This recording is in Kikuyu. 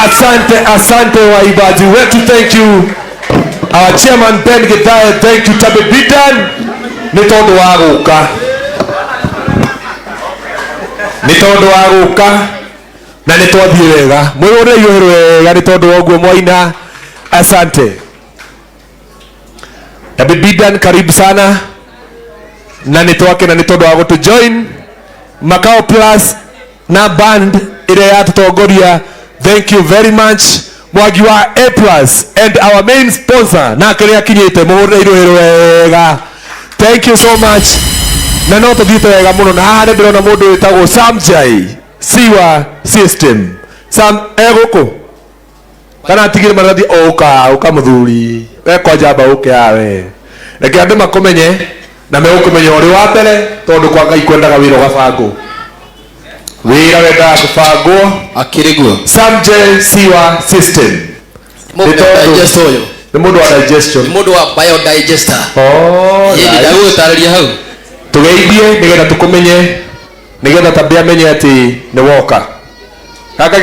Asante, asante waibaji wetu, thank you our chairman Ben Githae, thank you Tabe Bidan nĩ tondũ wa gũka, nĩ tondũ wa gũka na nĩ twathiĩ wega, mwĩhũrĩre iũhĩrũ wega nĩ tondũ wa ũguo mwaina. Asante Tabe Bidan, karibu sana na nĩ twakena nĩ tondũ wa gũtũ join Makao Plus na band ĩrĩa yatũtongoria. Thank you very much Mwangi wa A Plus and our main sponsor nake nĩ akinyĩte, mũhũrĩre irũhĩrũ wega. Thank you so much na no tũthiĩte wega mũno, na haha nĩ ndĩrona mũndũ wĩtagwo Sam Jai Siwa System. Sam egũkũ kana atigire maratathi? Ũka ũka mũthuri we kwanja amba ũke awe, reke andũ makũmenye na megũkũmenya ũrĩ wa mbere, tondũ kwa Ngai kwendaga wĩra ũgabangwo, wĩra wendaga kũbangwo. Akĩrĩ guo. Sam J Siwa System. Mũndũ Nĩ wa digest ũyũ. Nĩ mũndũ wa digestion. Nĩ mũndũ wa biodigester. Oh, Ĩĩ, nice. ndagũgũtarĩria hau. Tũgeithie nĩgetha tũkũmenye, nĩgetha tambia amenye atĩ nĩ woka gaka.